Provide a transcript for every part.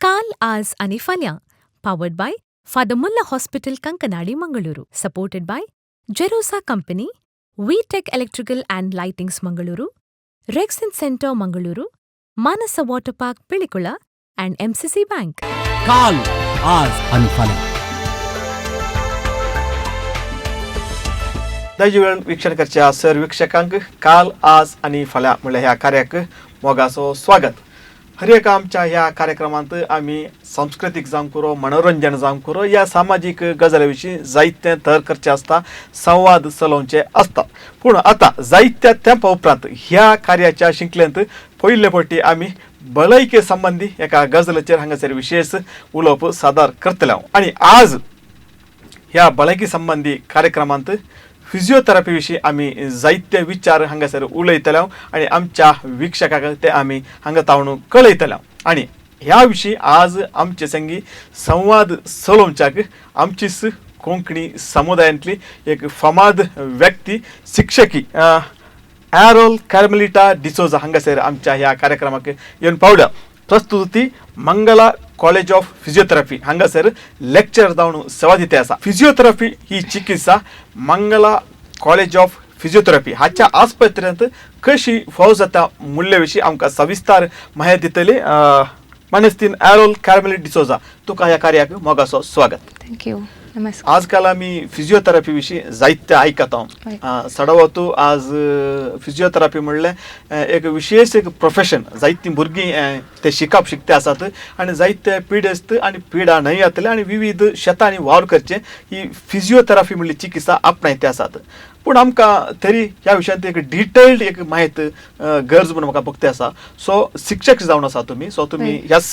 काल, आज आनी फाल्यां. Powered by Father Muller Hospital, Kankanady, Mangaluru. Supported by Jerosa Company, V Tech Electrical and Lightings, Mangaluru, Rexin Centre, Mangaluru, Manasa Water Park, Pilikula and MCC Bank. काल, आज आणि फाल्यां. दायज वीक्षण करच्या सर वीक्षकांक काल, आज आनी फाल्यां म्हणल्यार ह्या कार्याक मोगाचो स्वागत. हर एका आमच्या ह्या कार्यक्रमांत आमी सांस्कृतीक जावंक पुरो, मनोरंजन जावंक पुरो, या सामाजीक गजाली विशीं जायते थर करचे आसता, संवाद चलोवचे आसता. पूण आतां जायत्या तेंपा उपरांत ह्या कार्याच्या शिंकलेंत पयले फावटी आमी भलायके संबंदी एका गजलाचेर हांगासर विशेश उलोवप सादर करतले हांव. आनी आज ह्या भलायकी संबंदी कार्यक्रमांत फिजियोथेरपी विशीं आमी जायते विचार हांगासर उलयतले आनी आमच्या वीक्षकांक ते आमी हांगा तावणू कळयतले. आनी ह्या विशीं आज आमचे संगी संवाद चलोवच्याक आमचीच कोंकणी समुदायांतली एक फामाद व्यक्ती, शिक्षकी एरोल कार्मेलिटा डिसोजा हांगासर आमच्या ह्या कार्यक्रमाक येवन पावल्या. प्रस्तुत ती मंगला कॉलेज ऑफ फिजियोथेरपी हांगासर लेक्चर जावन सेवा दिते आसा. फिजियोथेरपी ही चिकित्सा मंगला कॉलेज ऑफ फिजियोथेरपी हाच्या आस्पत्रेंत कशी फाव जाता मुल्ल्या विशीं आमकां सविस्तर म्हायती दितली मानेस्तीन एरोल कार्मेलिट डिसोजा. तुका ह्या कार्याक मोगाचो स्वागत. थँक्यू, नमस्कार. आजकाल आमी फिजियोथेरपी विशीं जायते आयकता. सडवतू आज फिजियोथेरपी म्हणलें एक विशेश एक प्रोफेशन. जायतीं भुरगीं ते शिकप शिकते आसात आनी जायते पिडेस्त आनी पिडा न्हय जातले आनी विविध शेतांनी वावर करचे ही फिजियोथेरपी म्हणली चिकित्सा आपणायते आसात. पूण आमकां तरी ह्या विशयांत एक डिटेल्ड एक म्हायत गरज म्हूण म्हाका भोगते आसा. सो शिक्षक जावन आसा तुमी, सो तुमी ह्याच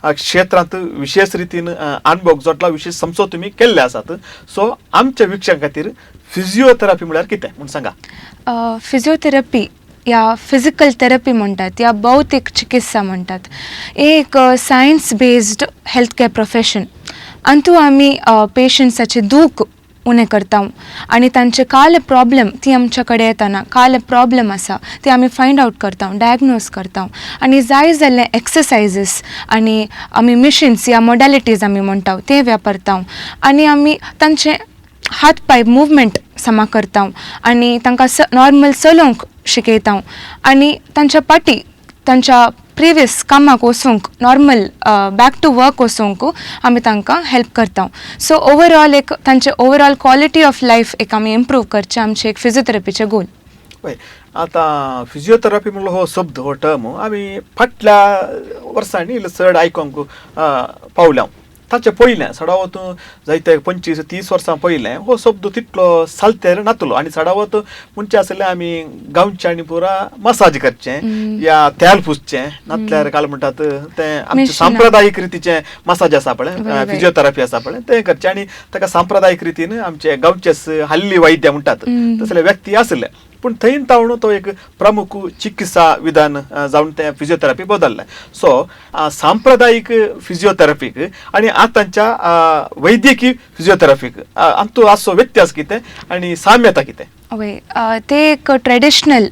क्षेत्रांत विशेश रितीन अनुभव जोडला, विशेश समजो तुमी केल्ले आसात. सो आमच्या वीक्षकां खातीर फिजियोथेरपी म्हळ्यार कितें म्हूण सांगा. फिजियोथेरपी या फिजिकल थेरपी म्हणटात या भौतीक चिकित्सा म्हणटात, एक science based health care profession. Antu आमी पेशंट्साचे दूख उणें करता आनी तांचे काल प्रॉब्लम ती आमच्या कडेन येताना काल प्रॉब्लम आसा ती आमी फायंड आवट करता, डायग्नोज करता आनी जाय जाल्ले एक्सरसायजीस आनी आमी मिशिन्स या मोडॅलिटीज आमी म्हणटा ते वापरता आनी आमी तांचे हात पांय मुवमेंट समा करता आनी तांकां नॉर्मल चलोवंक शिकयता आनी तांच्या पाटी तांच्या प्रिवियस कामाक वचूंक, नॉर्मल बॅक टू वर्क वचूंक आमी तांकां हेल्प करता. सो ओवरऑल एक तांचे ओवरऑल क्वॉलिटी ऑफ लायफ एक आमी इम्प्रूव करचें आमचें एक फिजियोथेरपीचें गोल. पळय, आतां फिजियोथेरपी म्हणलो हो शब्द, हो टर्म आमी फाटल्या वर्सांनी इल्लो चड आयकोंक पावल्या. ताचे पयलें सडावत जायते 25-30 वर्सां पयलें हो शब्द तितलो सालतेर नातलो आनी सडावत म्हणचे आसलें आमी गांवच्यांनी पुरा मसाज करचें या तेल पुसचें, नातल्यार काल म्हणटात तें आमचें सांप्रदायीक रितीचें मसाज आसा पळय, फिजियोथेरपी आसा पळय, तें करचें आनी ताका सांप्रदायीक रितीन आमचे गांवचेच हल्ली वैद्य म्हणटात तसले व्यक्ती आसले. पूण थंय तावणू तो एक प्रमुख चिकित्सा विधान जावन तें फिजियोथेरपी बदल्लें. सो सांप्रदायीक फिजियोथेरपीक आनी आतांच्या वैद्यकीय फिजियोथेरपीक हातूंत आसचो व्यत्यास कितें आनी साम्यता कितें? हय, ते एक ट्रेडिशनल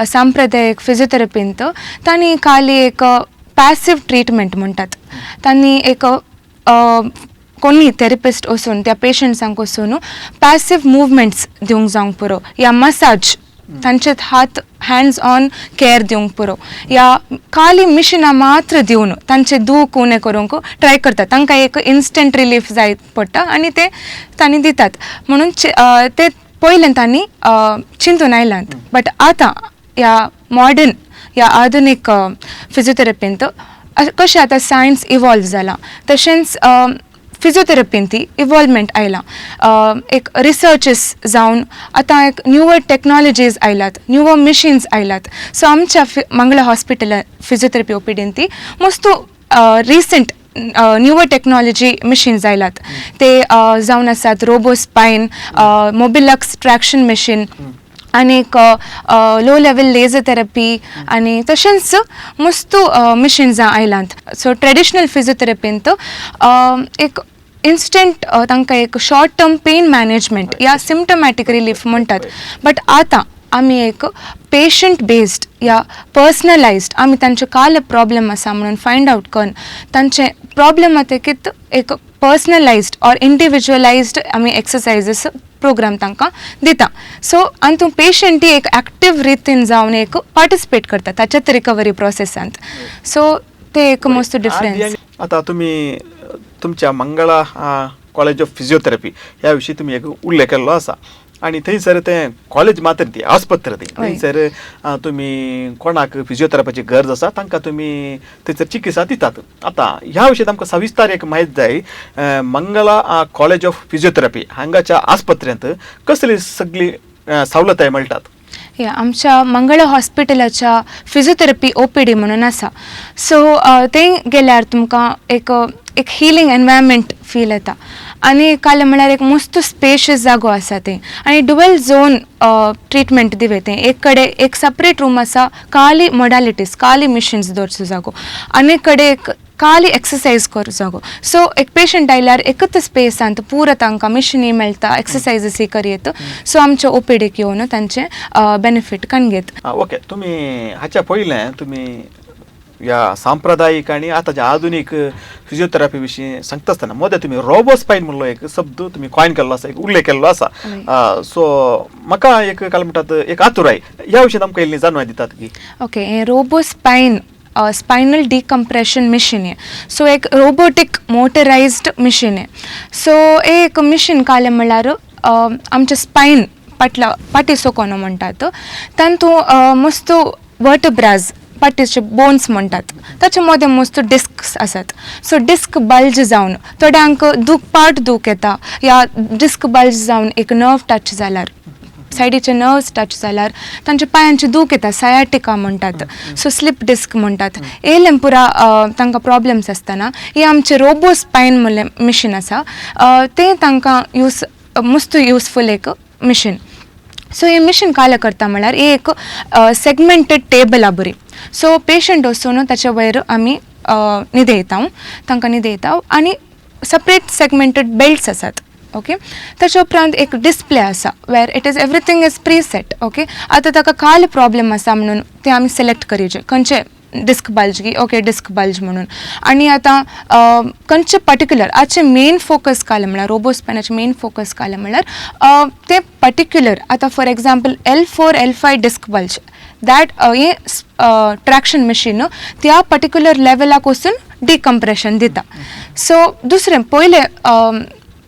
सांप्रदायीक फिजियोथेरपींत तांणी खाली एक पॅसिव ट्रिटमेंट म्हणटात. तांणी एक कोणी थेरपिस्ट वचून त्या पेशंट्सांक वचून पॅसिव मुवमेंट्स दिवंक जावंक पुरो या मसाज, तांचे हात हँड्स ऑन केअर दिवंक पुरो या खाली मिशिनां मात्र दिवन तांचे दूख उणें करूंक ट्राय करतात. तांकां एक इन्स्टंट रिलीफ जाय पडटा आनी ते तांणी दितात म्हणून ते पयलें तांणी चिंतून आयलात. बट आतां ह्या मॉडर्न ह्या आधुनीक फिजियोथेरपींत कशें आतां सायन्स इवॉल्व जालां तशेंच फिजियोथेरपीन ती इवॉल्वमेंट आयलां. एक रिसर्चीस जावन आतां एक न्यूवर टॅक्नॉलॉजीज आयल्यात, न्यूवर मिशिन्स आयल्यात. सो आमच्या मंगला हॉस्पिटल फिजियोथेरपी ओपीडीन ती मस्त रिसंट न्यूवर टॅक्नॉलॉजी मिशिन्स आयल्यात. ते जावन आसात robo spine, Mobilux traction machine आनी एक लो लेवल लेझर थेरपी आनी तशेंच मस्त मिशिन्सां आयलात. सो ट्रेडिशनल फिजियोथेरपींत एक इन्स्टंट तांकां एक शॉर्ट टर्म पेन मॅनेजमेंट या सिमटमॅटीक रिलीफ म्हणटात. बट आतां आमी एक पेशंट बेस्ड या पर्सनलायज्ड आमी तांचे काल प्रॉब्लम आसा म्हणून फायंड आउट करून तांचे प्रॉब्लम जातकीत एक पर्सनलायज्ड ऑर इंडिविज्युअलायज्ड आमी एक्सरसायजीस प्रोग्राम तांकां दिता. सो आनी तूं पेशंटी एक एक्टीव रितीन जावन एक पार्टिसिपेट करता ताच्याच रिकवरी प्रोसेसांत. सो ते एक मस्त डिफरन्स. आतां तुमी तुमच्या मंगळा कॉलेज ऑफ फिजियोथेरपी ह्या विशीं तुमी एक उल्लेख केल्लो आसा आनी थंयसर तें कॉलेज मात्र ती आस्पत्र ती थंयसर तुमी कोणाक फिजियोथेरपीची गरज आसा तांकां तुमी थंयसर चिकित्सा दितात. आतां ह्या विशीं आमकां सविस्तर एक म्हायती जाय. मंगला कॉलेज ऑफ फिजियोथेरपी हांगाच्या आस्पत्रेंत कसली सगळी सवलताय मेळटात? या आमच्या मंगळा हॉस्पिटलाच्या फिजियोथेरपी OPD म्हणून आसा. सो थंय गेल्यार तुमकां एक एक हिलींग एनवायरमेंट फील येता आनी काल म्हळ्यार एक मस्त स्पेशियस जागो आसा थंय आनी डुअल झोन ट्रिटमेंट दिवे थंय. एक कडेन एक सेपरेट रूम आसा खाली मोडालिटीज खाली मिशिन्स दवरचो जागो आनी एक कडेन एक खाली एक्सरसायज करूं जागो. सो एक पेशंट आयल्यार एकच स्पेसांत पुरो तांकां मिशिनी मेळटा, एक्सरसायजीसय करयेत. सो आमच्या OPDक येवन तांचे बेनिफीट कणगेत. ओके, तुमी हाच्या पयलें तुमी ह्या सांप्रदायीक आनी आतांच्या आधुनीक फिजियोथेरपी विशीं सांगता आसतना मदें तुमी रोबोस्पायन म्हणलो एक शब्द तुमी कॉयन केल्लो आसा, एक उल्लेख केल्लो आसा. सो म्हाका एक काल म्हणटात एक आतुराय ह्या विशीं आमकां इल्ली जाणवाय दितात की. ओके, हें रोबोस्पायन स्पायनल डिकम्प्रेशन मिशीन है. सो एक रोबोटीक मोटरायज्ड मिशीन है. सो एक मिशीन कालें म्हणल्यार आमचें स्पायन पाटला पाटी सोकोनो म्हणटात तातूंत मस्त वर्टब्राज पाटीचे बोन्स म्हणटात ताचे मदें मस्त डिस्क्स आसात. सो डिस्क बल्ज जावन थोड्यांक दूख पाट दूख येता या डिस्क बल्ज जावन एक नर्व टच जाल्यार सायडीचे नर्व्स टच जाल्यार तांच्या पांयांची दूख येता, सायाटिका म्हणटात. सो स्लीप डिस्क म्हणटात येयलें पुरा तांकां प्रॉब्लम्स आसतना हे आमचें रोबो स्पायन म्हणलें मिशीन आसा तें तांकां यूज मस्त युजफूल एक मिशीन. सो हें मिशीन काल करता म्हणल्यार हे एक सेगमेंटेड टेबला बरी. सो पेशंट वचून ताच्या वयर आमी न्हिदयता, तांकां न्हिदयता आनी सेपरेट सेगमेंटेड बेल्ट्स आसात. ओके, ताच्या उपरांत एक डिस्प्ले आसा where it is everything is pre set. Okay, आतां ताका काल प्रॉब्लम आसा म्हणून तें आमी सिलेक्ट करीचे खंयचे डिस्क बल्ज की ओके डिस्क बल्ज म्हणून आनी आतां खंयचे पर्टिक्युलर आजचे मेन फोकस काल म्हळ्यार रोबोस्पायनाचे मेन फोकस काल म्हळ्यार ते पर्टिक्युलर आतां for example L4 L5 disc bulge that हे ट्रॅक्शन मशीन त्या पर्टिक्युलर लेवलाक वचून डिकम्प्रेशन दिता. सो दुसरें पयलें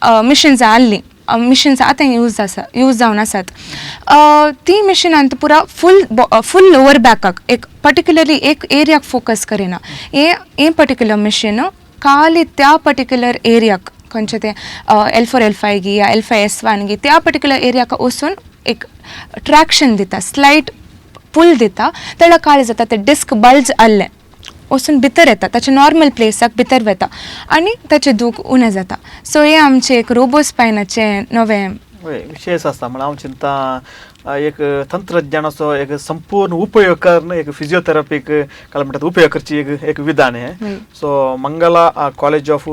मिशिन्स आहलीं, मिशिन्स आतां यूज आसा यूज जावन आसात ती मिशिनान पुरा फूल फूल लोअर बॅकाक एक पर्टिक्युलरली एक एरियाक फोकस करिना. हे हे पर्टिक्युलर मिशीन खाली त्या पर्टिक्युलर एरियाक खंयचे ते L4 L5 गी या L5 S1 गी त्या पर्टिक्युलर एरियाक वचून एक ट्रॅक्शन दिता, स्लायट पूल दिता. तेन्ना काळ जाता ते डिस्क बल्ज आहलें वचून भितर येता ताचे नॉर्मल प्लेसाक भितर वता आनी ताचें दूख उणें जाता. सो हें आमचें एक रोबोस्पायनाचें नवें हय विशेश आसता. म्हळ्यार हांव चिंता एक तंत्रज्ञानाचो एक संपूर्ण उपयोग करून एक फिजियोथेरपीक काय म्हणटात उपयोग करची एक एक विधान हें. So Mangala college of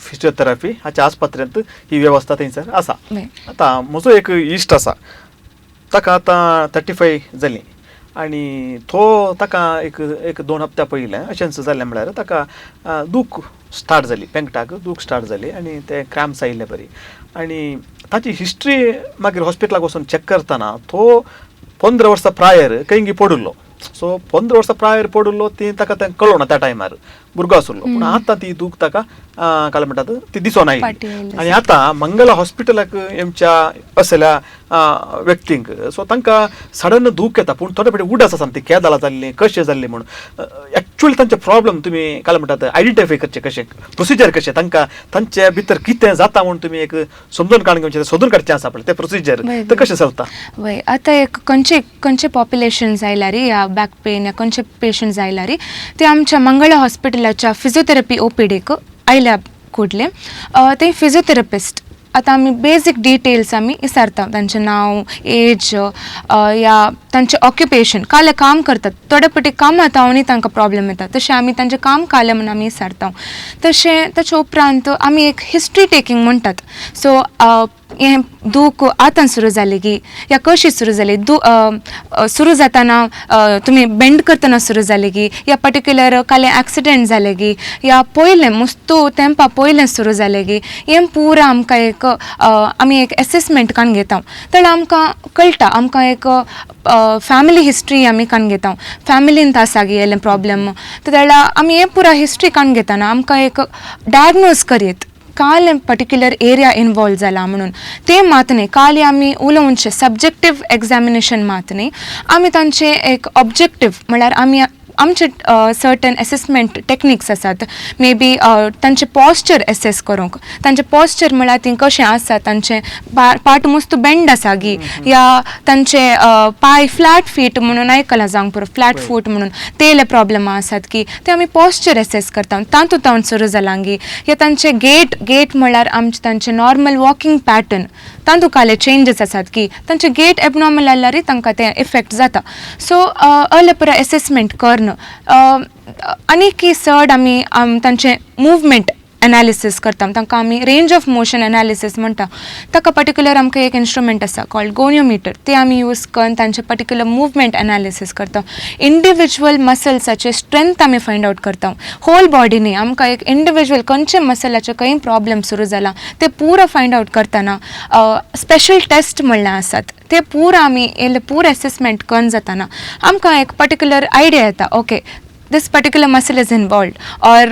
physiotherapy हाच्या आस्पत्रेंत ही वेवस्था थंयसर आसा. आतां म्हजो एक इश्ट आसा, ताका आतां 35 जालीं आनी तो ताका एक एक 2 हप्त्या पयलें अशेंच जालें म्हळ्यार ताका दूख स्टार्ट जाली, पेंकटाक दूख स्टार्ट जाली आनी ते क्रॅम्प्स आयिल्ले बरी आनी ताची हिस्ट्री मागीर हॉस्पिटलाक वचून चॅक करतना तो 15 वर्सां प्रायर खंय पडिल्लो. सो 15 वर्सां प्रायर पडिल्लो ती ताका तें कळोना त्या टायमार भुरगो आशिल्लो, पूण आतां ती दूख ताका काय म्हणटात ती दिसोन आयली. आनी आतां मंगला हॉस्पिटलाक आमच्या असल्या व्यक्तींक सो तांकां सडन दूख येता पूण थोडे फावटी उडास आसा ती केदाला जाल्ली कशें जाल्ली म्हणून एक्चुअली तांचे प्रॉब्लम तुमी काय म्हणटात आयडेंटिफाय करचे कशें, प्रोसिजर कशें, तांकां तांचे भितर कितें जाता म्हूण तुमी एक समजून काडून घेवचें, सोदून काडचें आसा पळय तें प्रोसिजर तें कशें चलता? वय, आतां एक खंयचे खंयचे पॉप्युलेशन आयल्यार या बॅक पेन या खंयचे पेशंट्स आयल्यार ते आमच्या मंगळा हॉस्पिटलाच्या फिजियोथेरपी OPDक आयल्या कुडले ते फिजियोथेरपिस्ट आतां आमी बेजीक डिटेल्स आमी विचारता, तांचें नांव, एज या तांचें ऑक्युपेशन, काले काम करतात. थोडे फावटी कामां तावनूय तांकां प्रॉब्लम येता, तशें आमी तांचें काम कालें म्हणून आमी विचारता. तशें ताचे उपरांत आमी एक हिस्ट्री टेकींग म्हणटात. सो हें दूख आतां सुरू जाली की या कशी सुरू जाली, सुरू जाताना तुमी बेंड करतना सुरू जाली की या पर्टिक्युलर काले एक्सिडेंट जाले की या पयलें मुस्तू तेंपा पयलें सुरू जालें की, हें पुरा आमकां एक आमी एक एसेसमेंट काडून घेता. तर आमकां कळटा, आमकां एक फॅमिली हिस्ट्री आमी काडून घेता, फॅमिलींत आसा गी येलें प्रॉब्लम, तर आमी हें पुरा हिस्ट्री काडून घेताना आमकां एक डायग्नोज करयत काल पर्टिक्युलर एरिया इनवॉल्व जाला म्हणून. ते मात न्ही काली आमी उलोवचें सब्जेक्टीव एग्जामिनेशन मात न्ही, आमी तांचें एक ऑब्जेक्टीव म्हळ्यार आमी आमचे सर्टन एसेसमेंट टेक्निक्स आसात, मे बी तांचे पॉस्चर एसेस करूंक. तांचे पॉस्चर म्हळ्यार ती कशें आसा, तांचे पाट मस्त बेंड आसा गी या तांचे पांय फ्लॅट फीट म्हणून आयकलां जावंक पुरो, फ्लॅट फूट म्हणून तेले प्रॉब्लम आसात की ते आमी पॉस्चर एसेस करता, तातूंत हांव सुरू जालां गी या तांचे गेट, गेट म्हळ्यार आमचे तांचे नॉर्मल वॉकिंग पॅटर्न तातूंत काले चेंजीस आसात की तांचे गेट एबनॉर्मल जाल्यारय तांकां ते इफेक्ट जाता. सो अहले पुरा एसेसमेंट करन आनी की चड आमी तांचे मुवमेंट एनालिसीस करता, तांकां आमी रेंज ऑफ मोशन एनालिसीस म्हणटा. ताका पर्टिक्युलर आमकां एक इन्स्ट्रुमेंट आसा कॉल्ड गोनियोमिटर, ते आमी यूज करून तांचे पर्टिक्युलर मुवमेंट एनालिसीस करता. इंडिविज्युअल मसल्साचे स्ट्रेंथ आमी फायंड आवट करता. होल बॉडी न्ही, आमकां एक इंडिविज्युअल खंयचे मसलाचे खंय प्रॉब्लम सुरू जाला ते पुरो फायंड आवट करतना स्पेशल टेस्ट म्हणल्यार आसात, ते पुरा आमी येयले पुरा एसेसमेंट करून जाताना आमकां एक पर्टिक्युलर आयडिया येता, okay, this particular muscle is involved or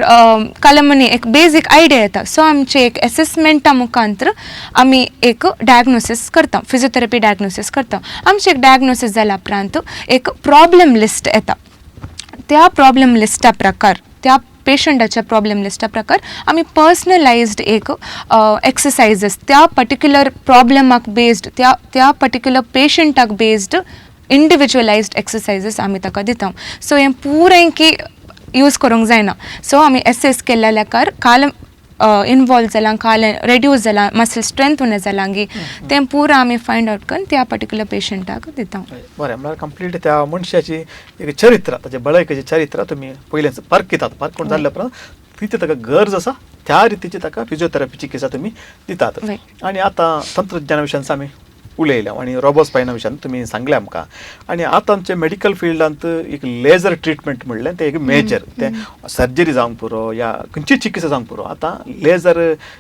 कलमनी एक बेजीक आयडिया येता. सो आमचे एक एसेसमेंटा मुखांतर आमी एक डायग्नोसीस करता, फिजियोथेरपी डायग्नोसीस करता. आमचें एक डायग्नोसीस जाल्या उपरांत एक प्रॉब्लम लिस्ट येता. त्या प्रॉब्लम लिस्टा प्रकार, त्या पेशंटाच्या प्रॉब्लम लिस्टा प्रकार आमी पर्सनलायज्ड एक एक्सरसाइजीस त्या पर्टिक्युलर प्रॉब्लमाक बेस्ड, त्या त्या पर्टिक्युलर पेशंटाक बेस्ड इंडिविज्युअलायज्ड एक्सरसाइजीस आमी ताका दिता. सो हें पुरें की यूज करूंक जायना. सो आमी एसेस केल्ल्या लेखार काल इनवॉल्व जालां, काल रेड्यूस जालां, मसल स्ट्रेंथ उणें जालां गी, तें पुरा आमी फायंड आवट करून त्या पर्टिक्युलर पेशंटाक दिता. बरें, म्हळ्यार कंप्लीट त्या मनशाची एक चरित्र, ताचे भलायकेचें चरित्र तुमी पयलेंच पारखितात. पारखून जाल्ल्या उपरांत कितें ताका गरज आसा त्या रितीची ताका फिजियोथेरपी चिकित्सा तुमी दितात. आनी आतां तंत्रज्ञाना विशयांत आमी उलयल्या आनी रोबोस्पायना विशयान तुमी सांगलें आमकां. आनी आतां आमचे मेडिकल फिल्डांत एक लेजर ट्रिटमेंट म्हणलें तें एक मेजर, तें सर्जरी जावंक पुरो या खंयची चिकित्सा जावंक पुरो, आतां लेजर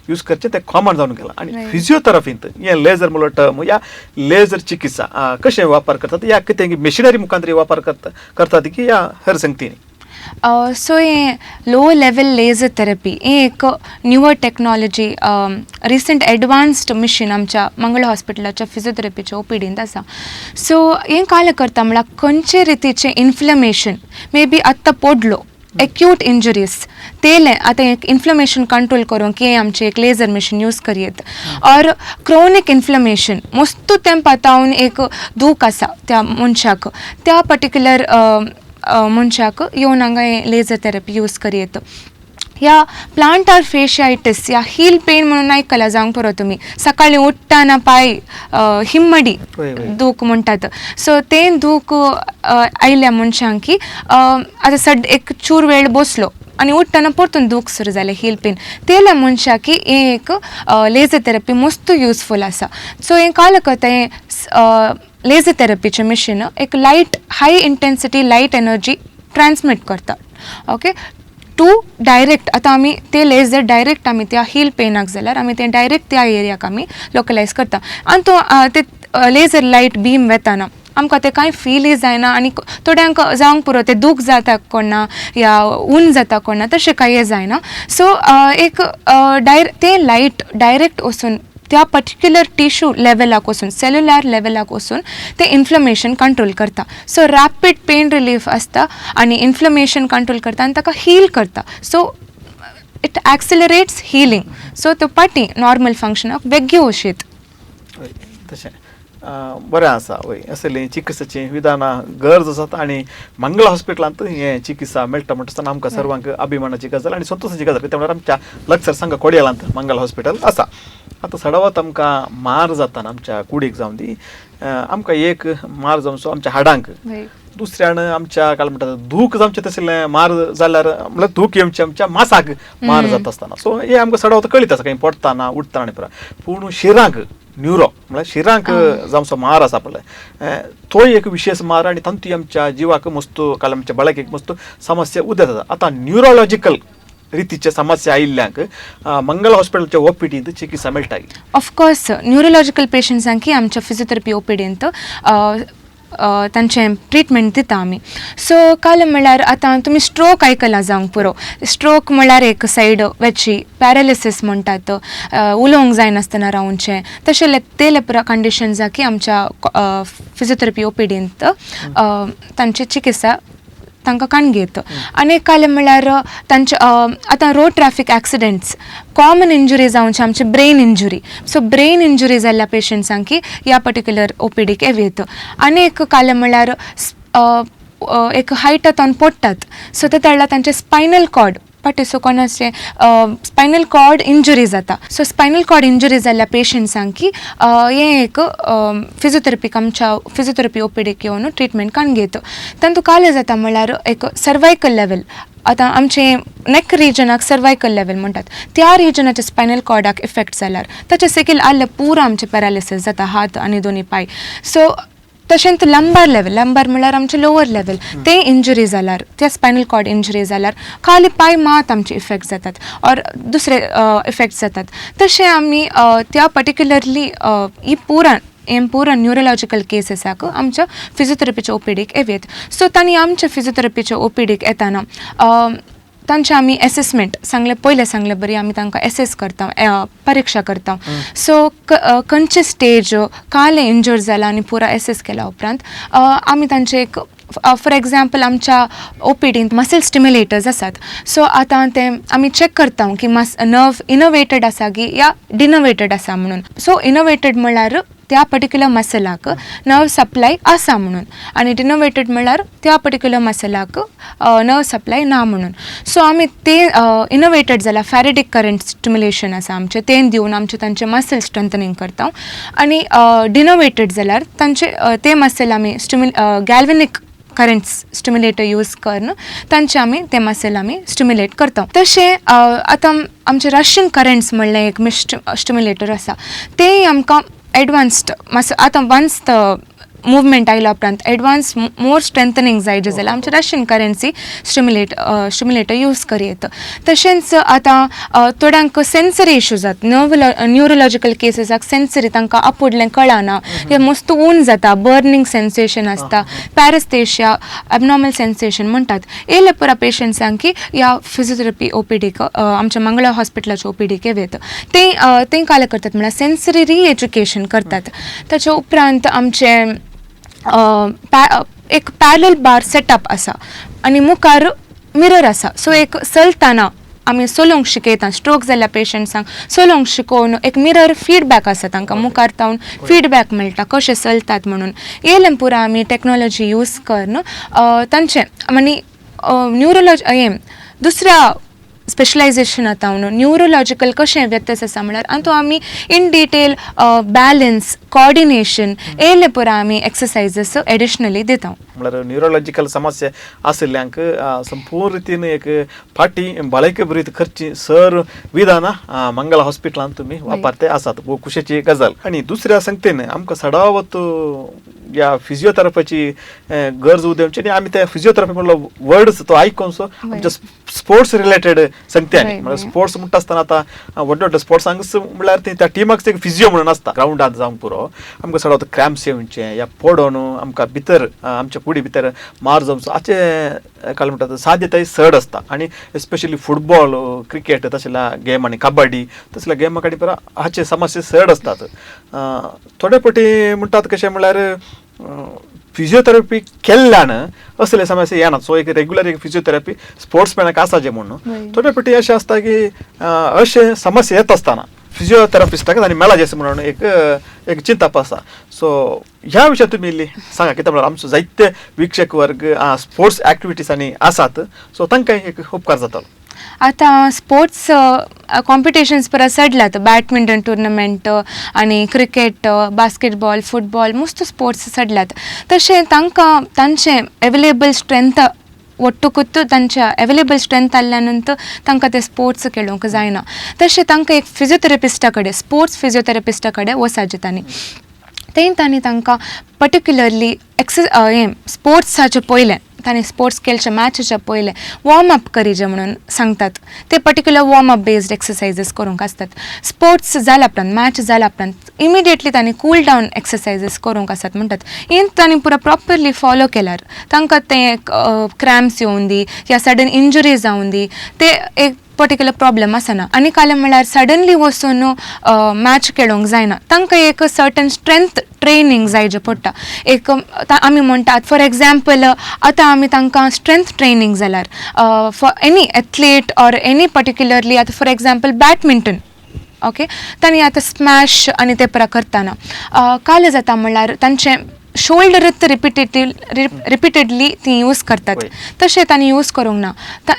यूज करचें तें कॉमन जावन गेलां. आनी फिजियोथेरपींत हें लेजर म्हणलो टर्म या लेजर चिकित्सा कशें वापर करतात या कितें मशिनरी मुखांतरी वापर करतात की या हेर संगतींनी? सो हें लो लेवल लेजर थेरपी हें एक newer technology, recent advanced machine आमच्या मंगळ हॉस्पिटलाच्या फिजियोथेरपीच्या ओपीडींत आसा. सो हें काय करता म्हळ्यार खंयचे रितीचें इन्फ्लमेशन मे बी आत्तां पडलो, एक्यूट इंजुरीज तेलें आतां एक इन्फ्लमेशन कंट्रोल करूंक हें आमचें एक लेजर मशीन यूज करयेत. ऑर क्रोनीक इन्फ्लमेशन, मस्तू तेंपा तावन एक दूख आसा त्या मनशाक, त्या पर्टिक्युलर मनशाक येवन हांगा हें लेजर थेरपी यूज करयेत. या प्लांटार फेशियायटीस या हील पेन म्हणून आयकलां जावंक पुरो तुमी, सकाळीं उठ्ठना पांय हिम्मडी वय, वय. दूख म्हणटात. सो तें दूख आयल्या मनशांक की आतां सड एक चूर वेळ बसलो आनी उठ्ठना परतून दूख सुरू जालें, हील पेन, तेल्या मनशाक की हें एक लेजर थेरपी मस्त युजफूल आसा. सो हें काल करता, हें लेजर थेरपीचें मशीन एक light, high intensity light energy transmit करता, ओके, टू डायरेक्ट. आतां आमी ते लेजर डायरेक्ट आमी त्या हील पेनाक जाल्यार आमी तें डायरेक्ट त्या एरियाक आमी लोकलायज करता आनी तो ते लेजर लायट बीम वेताना आमकां तें कांय फिलूय जायना. आनी थोड्यांक जावंक पुरो तें दूख जाता कोणा या ऊन जाता कोणा, तशें कांय जायना. सो एक ते लायट डायरेक्ट वचून त्या पर्टिक्युलर टिश्यू लेवलाक वचून, सेल्युलर लेवलाक वचून ते इन्फ्लमेशन कंट्रोल करता. सो रॅपीड पेन रिलीफ आसता आनी इन्फ्लमेशन कंट्रोल करता आनी ताका हील करता. So it accelerates healing, so तो पाटी नॉर्मल फंक्शनाक बेगीन वशीत. हय, तशें बरें आसा. वय, असली चिकित्सेची विधानां गरज आसात आनी मंगला हॉस्पिटलांत हें चिकित्सा मेळटा म्हणटा आसतना आमकां सर्वांक अभिमानाची गजाल आनी संतोशाची गजाल, कित्याक म्हळ्यार आमच्या लक्षर संघ कोडियालांत मंगल हॉस्पिटल आसा. आतां सडावत आमकां मार जाताना आमच्या कुडीक जावन दी, आमकां एक मार जावचो आमच्या हाडांक, दुसऱ्यान आमच्या काय म्हणटात दूख जावचें तसलें मार जाल्यार म्हळ्यार दूख येवचें आमच्या मासाक मार जाता आसतना. सो हें आमकां सडावत कळीत आसा, खंय पडटाना उठताना आनी पुरा, पूण शिरांक न्युरो म्हळ्यार शिरांक जावचो मार आसा पळय तोय एक विशेष मार आनी तांतूय आमच्या जिवाक मस्त काल आमच्या भलायकेक मस्त समस्या उदय जाता. आतां न्युरोलॉजिकल रितीचे समस्या आयिल्ल्यांक मंगल हॉस्पिटलच्या ओपीडींत चिकित्सा मेळटा. ऑफकोर्स न्युरोलॉजिकल पेशंट्सांकी आमच्या फिजियोथेरपी ओपीडींत तांचें ट्रिटमेंट दिता आमी. सो काल म्हणल्यार आतां तुमी स्ट्रोक आयकलां जावंक पुरो. स्ट्रोक म्हणल्यार एक सायड वेची पॅरालिसीस म्हणटात, उलोवंक जायनासतना रावचें, तशें ते लेपरा कंडिशन्साकी आमच्या फिजियोथेरपी ओपीडींत तांची चिकित्सा तांकां काणगेत. आनी काल म्हणल्यार तांचे आतां road traffic accidents common injury जावचे आमचे brain injury. So brain injury जाल्ल्या पेशंट्सांकी ह्या पर्टिक्युलर ओपीडीक येत. आनी एक काल म्हणल्यार एक हायटांत पडटात, सो ते तेळ्ळा तांचे स्पायनल कॉर्ड फाटी, सो कोणाचे स्पायनल कॉर्ड इंजुरी जाता. सो स्पायनल कॉर्ड इंजुरी जाल्ल्या पेशंट्सांकी हें एक फिजियोथेरपीक आमच्या फिजियोथेरपी ओपीडीक येवन ट्रिटमेंट काण घेत. तांतू काल जाता म्हणल्यार एक सर्वायकल लेवल, आतां आमचे नेक रिजनाक सर्वायकल लेवल म्हणटात, त्या रिजनाच्या स्पायनल कॉर्डाक इफेक्ट जाल्यार ताचे सकयल आल्ले पुरो आमचें पॅरालिसीस जाता, हात आनी दोनी पांय. सो तशेंच लंबार लेवल, लंबार म्हणल्यार आमचें लोवर लेवल, ते इंजुरी जाल्यार, त्या स्पायनल कॉर्ड इंजुरी जाल्यार खाली पांय मात आमचे इफेक्ट जातात ऑर दुसरे इफेक्ट जातात. तशें आमी त्या पर्टिक्युलरली ही पुरा हें पुरा न्युरोलॉजिकल केसीसाक आमच्या फिजियोथेरपीच्या ओपीडीक येत. सो तांणी आमच्या फिजियोथेरपीच्या ओपीडीक येताना तांचे आमी एसेसमेंट सांगले, पयलें सांगले बरी आमी तांकां एसेस करता, परिक्षा करता. सो खंयचे स्टेज काले इंजर्ड जाला आनी पुरा एसेस केल्या उपरांत आमी तांचे एक फॉर एग्जाम्पल आमच्या ओपीडींत मसल स्टिम्युलेटर्स आसात. सो आतां ते आमी चॅक करता की मस नर्व इनोवेटेड आसा की या डिनोवेटेड आसा म्हणून. सो इनोवेटेड म्हणल्यार त्या पर्टिक्युलर मसलाक नर्व सप्लाय आसा म्हणून आनी डिनोवेटेड म्हणल्यार त्या पर्टिक्युलर मसलाक नर्व सप्लाय ना म्हणून. सो आमी ते इनोवेटेड जाल्यार फॅरेडिक करंट स्टिम्युलेशन आसा आमचें, तें दिवन आमचें तांचें मसल स्ट्रेंथनींग करता आनी डिनोवेटेड जाल्यार तांचे ते मसल आमी गॅल्वेनिक करंट्स स्टिम्युलेटर यूज करून तांचे आमी ते मसल आमी स्टिम्युलेट करता. तशें आतां आमचे रशियन करंट्स म्हणलें एक मिस्ट स्टिम्युलेटर आसा, तें आमकां एडवान्स्ड मातसो आतां वन्स मुवमेंट आयल्या उपरांत एडवान्स मोर स्ट्रेंथनींग जाय जाल्यार आमचे रशियन करंट्सी स्टिम्युलेटर यूज करयेत. तशेंच आतां थोड्यांक सेन्सरी इशू जाता, न्युरोलॉजिकल केसीसाक सेन्सरी तांकां आपुडलें कळना, या मस्त ऊन जाता, बर्निंग सेन्सेशन आसता, पॅरस्थेशिया एबनॉर्मल सेन्सेशन म्हणटात. येयले पुरा पेशंट्सांक की ह्या फिजियोथेरपी ओपीडीक आमच्या मंगळा हॉस्पिटलाच्या ओपीडीक येत ते ते काले करतात म्हळ्यार सेन्सरी रिएज्युकेशन करतात. ताच्या उपरांत आमचे एक पॅरलल बार सेटअप आसा आनी मुखार मिरर आसा. सो एक चलतना आमी चलोवंक शिकयता, स्ट्रोक जाल्ल्या पेशंट्सांक चलोवंक शिकोवन एक मिरर फिडबॅक आसा, तांकां मुखार तावन फिडबॅक मेळटा कशें चलतात म्हणून. येयलें पुरा आमी टॅक्नोलॉजी यूज करून तांचें आनी न्युरोलॉजी हें दुसऱ्या स्पेशलायझेशन आतां न्युरोलॉजिकल कशें व्यत्यास आसा म्हळ्यार आनी तो आमी इन डिटेल बॅलन्स कॉर्डिनेशन येयले पुरा आमी एक्सरसाइजीस एडिशनली दिता. म्हळ्यार न्युरोलॉजिकल समस्या आशिल्ल्यांक संपूर्ण रितीन एक फाटी भलायके बरी खर्ची सर विधानां मंगला हॉस्पिटलांत तुमी वापरते आसात, भोव खुशेची गजाल. आनी दुसऱ्या संगतेन आमकां सडावत ह्या फिजियोथेरपीची गरज उदेवची आनी आमी ते फिजियोथेरपी म्हणलो वर्ड्स तो आयकोनसो आमच्या स्पोर्ट्स रिलेटेड संगते आनी म्हळ्यार स्पोर्ट्स म्हणटा आसतना आतां व्हडले व्हडले स्पोर्ट्सांक म्हणल्यार ते त्या टिमाक एक फिजियो म्हणून आसता ग्रावंडांत जावंक पुरो. आमकां चडावत क्रॅम्प्स येवचे या पडोन आमकां भितर आमच्या कुडी भितर मार जावचो हाचे काय म्हणटात साध्यताय चड आसता. आनी एस्पेशली फुटबॉल क्रिकेट तसल्या गेम आनी कबड्डी तसल्या गेमा कडेन पुरा हाचे समस्या चड आसतात. थोडे फावटी म्हणटात कशें म्हणल्यार फिजियोथेरपी केल्ल्यान असले समस्या येना. सो एक रेगुलर एक फिजियोथेरपी स्पोर्ट्समॅनाक आसाचे म्हणून थोडे फावटी अशें आसता की अशें समस्या येत आसतना फिजियोथेरपिस्टाक आनी मेळाचें म्हणून एक एक चिंतप आसा. सो ह्या विशयात तुमी इल्ली सांगा, कित्याक म्हळ्यार आमचो जायते वीक्षक वर्ग स्पोर्ट्स एक्टिविटीज आनी आसात, सो तांकां एक उपकार जातलो. आतां स्पोर्ट्स कॉम्पिटिशन्स परत चडल्यात, बॅडमिंटन टुर्नामेंट आनी क्रिकेट, बास्केटबॉल, फुटबॉल, मस्त स्पोर्ट्स चडल्यात. तशें तांकां तांचें एवेलेबल स्ट्रेंथ ಒಟ್ಟುಕುತ್ತು तांचे अवेलेबल स्ट्रेंथ आसल्यानंतर तांकां ते स्पोर्ट्स खेळोंक जायना. तशें तांकां एक फिजियोथेरपिस्टा कडेन, स्पोर्ट्स फिजियोथेरपिस्टा कडेन वचाचें. तांणी तें तांणी तांकां पर्टिक्युलरली एक्सस हें स्पोर्ट्साचे पयलें, तांणी स्पोर्ट्स खेळचे मॅचीच्या पयलें वॉर्म अप करीजे म्हणून सांगतात. ते particular warm up based exercises करूंक आसतात. स्पोर्ट्स जाल्या उपरांत, मॅच जाल्या उपरांत इमिडिएटली तांणी कूल डावन एक्सरसायजीस करूंक आसात म्हणटात. हें तांणी पुरो प्रॉपरली फॉलो केल्यार तांकां तें क्रॅम्प्स येवंदी या सडन इंजुरी जावंदी, ते एक पर्टिक्युलर प्रॉब्लम आसना. आनी काल म्हणल्यार सडनली वचून मॅच खेळोंक जायना. तांकां एक सर्टन स्ट्रेंथ ट्रेनींग जाय जे पडटा. एक आमी म्हणटात, फॉर एग्जाम्पल, आतां आमी तांकां स्ट्रेंथ ट्रेनींग जाल्यार for any athlete or any particularly आतां फॉर एग्जाम्पल बॅडमिंटन, ओके, तांणी आतां स्मॅश आनी ते परा करतना काल जाता म्हणल्यार तांचें शोल्डरूच रिपिटेडली ती यूज करतात. तशें तांणी यूज करूंक ना.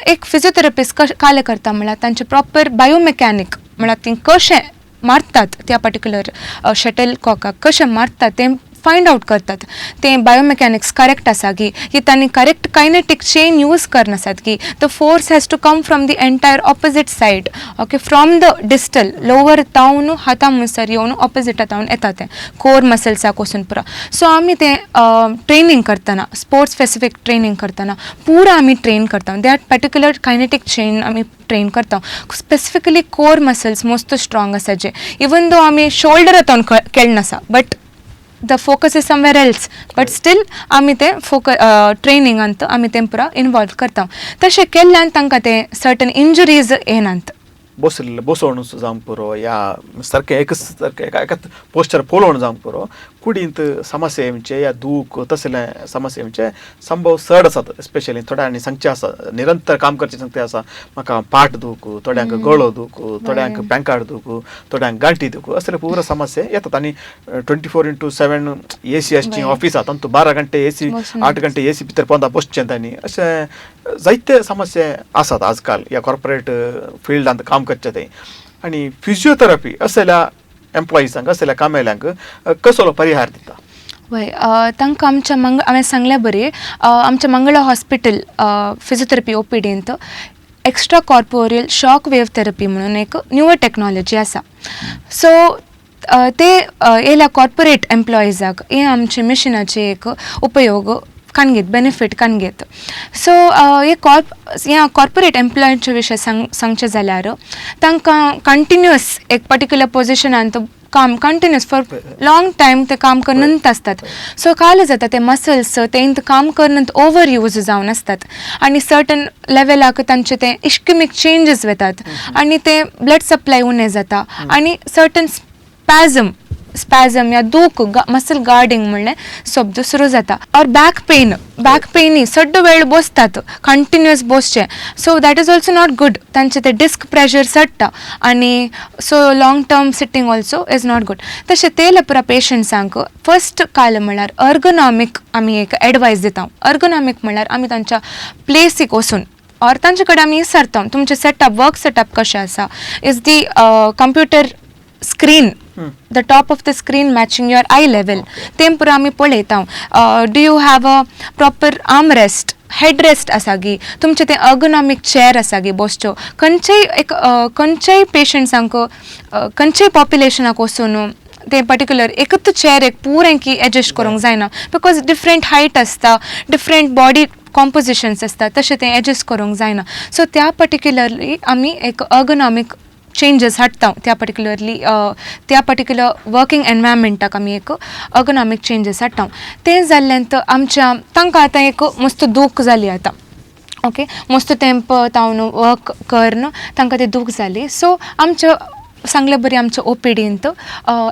एक फिजियोथेरपिस्ट कश काल करता म्हणल्यार तांचे प्रॉपर बायोमेकॅनीक, म्हणल्यार ती कशें मारतात, त्या पर्टिक्युलर शटल कॉकाक कशें मारतात तें फायंड आवट करतात. तें बायोमेकॅनिक्स करेक्ट आसा की, की तांणी करेक्ट कायनेटीक चेन यूज करनासात की the force has to come from the entire opposite side, okay, from the distal lower तावन हाता म्हणसर येवन ऑपोजिटा तावन येता तें कोर मसल्साक वचून पुरो. सो आमी तें ट्रेनींग करतना, स्पोर्ट्स स्पेसिफीक ट्रेनींग करतना पुरा आमी ट्रेन करता. That particular kinetic chain आमी ट्रेन करता. स्पेसिफिकली कोर मसल्स मस्त स्ट्रॉंग आसा जे इवन दो आमी shoulder तावन खेळनासा, but the focus is somewhere else, but still आमी तें फोक ट्रेनिंगांत आमी तें पुरा इनवॉल्व करता. तशें केल्ल्यान तांकां तें सर्टन इंजुरीज येनात. बसलें बसोवन जावंक पुरो या सारकें एकच सारकें एका एकाच पोस्चर पळोवन जावंक पुरो, कुडींत समस्या येवचे या दूख तसले समस्या येवचे संभव चड आसात. स्पेशली थोड्यांनी सांगचें आसा, निरंतर काम करचें सांगते आसा, म्हाका पाठ दूख, थोड्यांक गळो दूख, थोड्यांक पेंकाड दूख, थोड्यांक गांठी दूख, असले पुरो समस्या येतात. आनी 24x7 AC आसची ऑफिसां, तातूंत 12 घंटे एसी, बसून 8 घंटे एसी भितर पोंदा बसचें तांणी, अशें जायते समस्या आसात आजकाल ह्या कॉर्पोरेट फिल्डांत काम करचें ते. आनी फिजियोथेरपी असल्या एम्प्लॉइजांक, असल्या कामेल्यांक कसलो परिहार दिता? वय, तांकां आमच्या मंग हांवें सांगल्या बरी, आमच्या मंगळा हॉस्पिटल फिजियोथेरपी ओपीडींत extra corporeal shock wave therapy म्हणून एक न्यूवर टेक्नॉलॉजी आसा. सो ते येयल्या कॉर्पोरेट एम्प्लॉइजाक हे आमचे मिशिनाचे एक उपयोग कानगेत, बेनिफीट कानगेत. सो हे कॉर्प ह्या कॉर्पोरेट एम्प्लॉयचे विशय सांगचें जाल्यार तांकां कंटिन्युअस एक पर्टिक्युलर पोजिशनान काम, कंटिन्युअस फॉर लॉंग टायम ते काम करनंत आसतात. सो काल जाता ते मसल्स तेंत काम करनंत ओवर यूज जावन आसतात आनी सर्टन लेवलाक तांचे ते इश्किमीक चेंजीस वेतात आनी ते ब्लड सप्लाय उणें जाता आनी सर्टन स्पॅझम या दूख, मसल गार्डींग म्हणलें शब्द सुरू जाता ऑर बॅक पेन. बॅक पेनी सड्ड वेळ बसतात, कंटिन्युअस बसचें, so that is also not good. तांचे ते डिस्क प्रेशर चडटा आनी so long term sitting also is not good. तशें ते पुरा पेशंट्सांक फर्स्ट काल म्हणल्यार अर्गोनॉमीक आमी एक एडवायस दिता. अर्गोनॉमीक म्हणल्यार आमी तांच्या प्लेसीक वचून ऑर तांचे कडेन आमी विचारता, तुमचें सेटअप, वर्क सेटअप कशें आसा, is the computer screen, the top of the screen matching your eye level, तें पुरा आमी पळयता. Do you have a proper arm rest, head rest आसा गी, तुमचें तें अर्गोनॉमीक चेअर आसा गी बसच्यो. खंयचेय एक खंयच्याय पेशंट्सांक, खंयच्याय पॉप्युलेशनाक वचून तें पर्टिक्युलर एकूच चेअर एक पुरें की एडजस्ट करूंक जायना, because different height आसता, डिफरंट बॉडी कॉम्पोजिशन्स आसता, तशें तें एडजस्ट करूंक जायना. सो त्या पर्टिक्युलरली आमी एक अर्गोनॉमीक चेंजीस हाडटा. त्या पर्टिक्युलर वर्किंग एनवायरमेंटाक आमी एक अर्गोनॉमीक चेंजीस हाडटा. तें जाल्ल्यान तर आमच्या तांकां आतां एक मस्त दूख जाली आतां, ओके, मस्त तेंप तावन वर्क करन तांकां ती दूख जाली. सो आमच्या सांगले बरी आमच्या ओपीडींत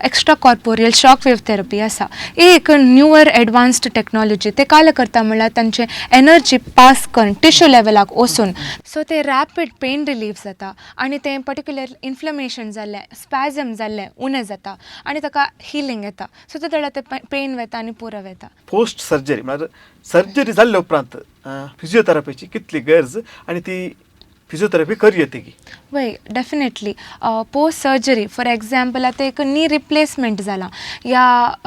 extra corporeal shock wave therapy आसा. ही एक न्यूवर एडवान्स्ड टॅक्नॉलॉजी. ते काल करता म्हणल्यार तांचे एनर्जी पास करून टिश्यू लेवलाक वचून, सो ते रॅपीड पेन रिलीफ जाता आनी तें पर्टिक्युलर इन्फ्लमेशन जाल्लें, स्पॅझम जाल्लें उणें जाता आनी ताका हिलींग येता. सो ते तेन्ना ते पेन वता आनी पुरो वता. पोस्ट सर्जरी म्हळ्यार सर्जरी जाल्ल्या उपरांत फिजियोथेरपीची कितली गरज आनी ती फिजियोथेरपी करी येते की? वय, definitely. Post surgery, for example, आतां एक नी रिप्लेसमेंट जाला या